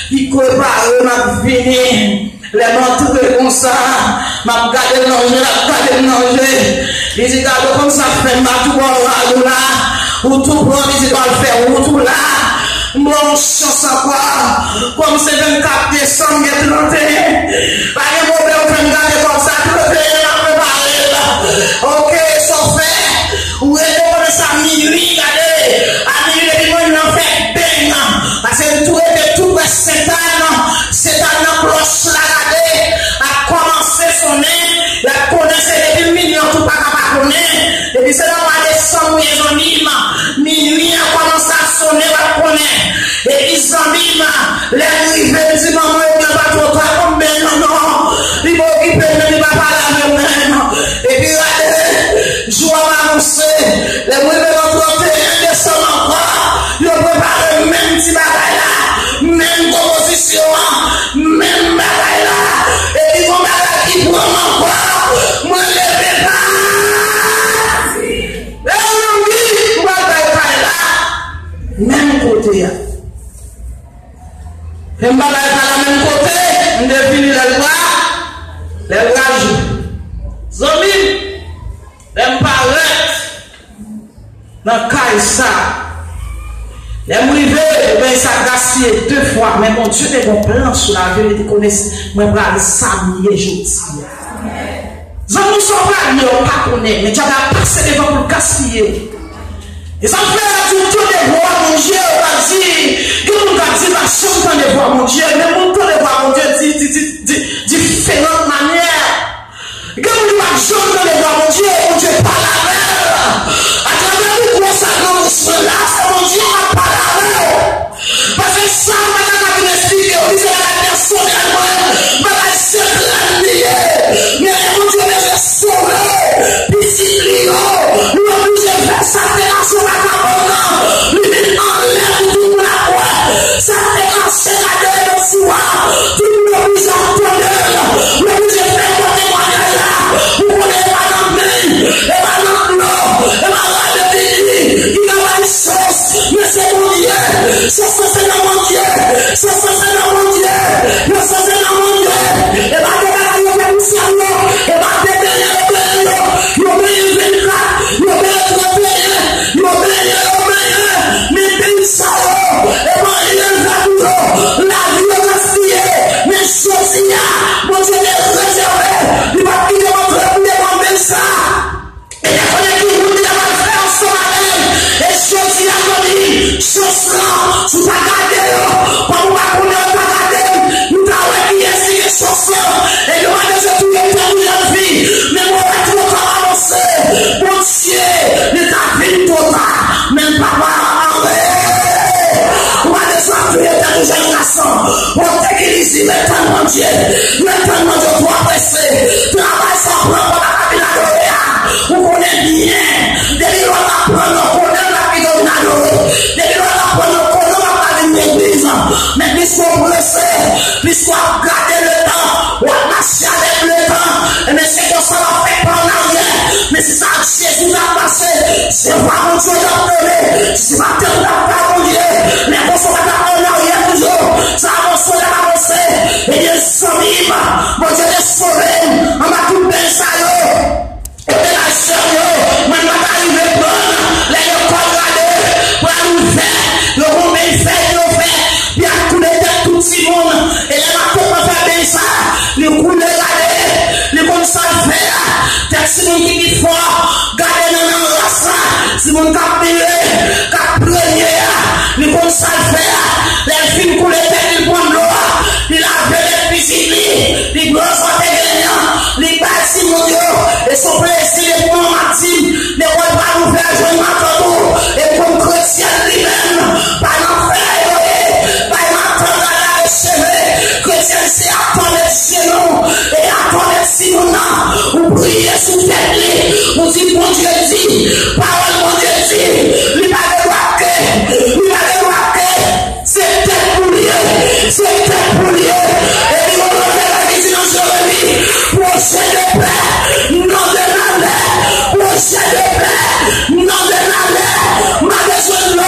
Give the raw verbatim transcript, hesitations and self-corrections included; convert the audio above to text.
Ki prepare m ap vini. Lè m antre konsa, m ap gade l nan je, l ap gade m nan je. Li di, "Gade w konn sa k fè m pa tou ba w rad ou la. Ou tou pran," li di, "ba l fè wout ou la." M ba w yon chans ankò. Kòm se vennkat desanm, gen tranteyen. Pa gen pwoblèm, fè m gade kòb sa, tranteyen, m ap prepare l. Oke, sa w fè. Ou rete konnen sa minwi, gade. A minwi depi mwen nan fè beng. Paske m tou rete tou prè Sentàn. Sentàn nan klòch la, gade. Ap kòmanse sonnen. Y ap konnen se depi minwi an tou pa ka pa konnen. Depi se nan mwa desanm ou ye zanmi m. Minwi an kòmanse ap sonnen, w ap konnen. Epi zanmi m, lè m rive, m di manman yo byen pa twò ta, konn byen non non. Li pa okipe m, li pa pale avè m menm. Epi gade, jou ap avanse. Lè m rive nan tranteyen desanm ankò, yo prepare menm ti bagay la, menm konpozisyon an, menm bagay la. Epi gon bagay ki pran m ankò, mwen leve pati. Lè m anvi, m pral bay kay la, menm kote a. Lè m pa bay kay la menm kote, m te vini lè l pral, lè l pral jou. Zanmi m, lè m parèt nan kay sa, lè m rive, ebyen sa gaspiye de fwa, men Bondye te gen yon plan sou lavi m, li te konnen mwen pral sa m ye jodi a. Zanmi, sa w pral ye, w pa konnen, men dyab la pase devan pou l gaspiye. E sa k fè lè w di w tande vwa Bondye, w ap di, gen moun k ap di pa janm tande vwa Bondye, men moun tande vwa Bondye di, di, di, di diferan manyè. Gen moun ki pa janm tande vwa Bondye, Bondye pale avè l. Atravè mikwo sa k nan bouch mwen la, se Bondye k ap pale avè w. Paske sa m pa ta ka vin eksplike w, li se bagay pèsonèl mwen, bagay sekrè m li ye. Men lè Bondye bezwen sove pitit li yo, li oblije fè sa k te kache nan kabann nan, li vin anlè pou tout moun ap wè. Sa k te kache nan dèyè sou a, tout moun oblije ap tande l, li oblije fè bon temwayaj la. Ou konnen e pa nan men, e pa nan dlo, e pa rad vini ki ka bay chans, men se Bondye. Chans lan se nan Bondye. Chans lan se nan Bondye. Chans lan se nan Bondye. E pa de bagay yo fè pou syèl yo. E pa de benyen yo benyen yo. Yo benyen vennkat, yo benyen tranteyen, yo benyen, yo benyen. Men beny sa yo, e pa anyen l fè pou yo. Lavi yo gaspiye. Men jodi a, Bondye te rezève. Li p ap kite w antre pou devan beny sa. E te konnen ki wout li ta pral fè ansanm avè l. E jodi a, zanmi, chans lan, si w pa gade yo, kòm ou pa konnen, ou pa gade m, nou ta wè kiyès ki gen chans lan. E nou pa bezwen touye tèt ou jèn fi. Men mwen wè twò ta avanse. Bondye, li ka vin twò ta. Men papa, anmwey, ou pa bezwen ap touye tèt ou jèn gason. Pote ki li di, ret tann Bondye. Ret tann Bondye, ou twò prese. Travay sa w pran kòb la pa vin adore a. Ou konnen byen, depi lè w t ap pran nan konnen l ap pito vin adore. Depi lè w t ap pran nan konnen l ap pa vin legliz. Men piske w prese, piske w ap gade letan, w ap mache avèk letan, ebyen se konsa w ap fè pa an aryè. Men si se ak Jezi w t ap mache, se vwa Bondye w t ap tande. Si se pa tèt ou t ap bay Bondye, men konsa w pa t ap an aryè toujou. Sa avanse w t ap avanse. Ebyen zanmi m, Bondye te sove m anba tout beny sa yo. Kote lajè m yo, mwen pa ta rive pran, lè lekòl rale, pral ouvè, yo konbyen fèt yo fè, li ap koule tèt tout timoun. E lè matant mwen fè beny sa, li koule rale, li konn sa l fè a. Tèt timoun ki pi fò, gade nan nan ras la, timoun k ap mire, k ap premye a, li konn sa l fè a. Lè l fin koule tèt li, l pran dlo a, li lave tèt pitit li, li bwè sa w te genyen an, li bay timoun yo. E se yon plezi depi manman di m, lekòl pral ouvè, jwenn matant ou. E kòm kretyèn li menm, pa nan fè yo ye, bay matant la lave cheve. Kretyèn se atò met jenou, e atò met timoun nan. Ou priye sou tèt li, ou di Bondye di, pawòl Bondye di, li pa gen dwa ke, li pa gen dwa ke. Se tèt pou l ye, se tèt pou l ye. Epi gon lòt vèsè ki di nan Jeremi, pwojè de pè, non de malè, pwojè de pè, non de malè. M pa bezwen dlo,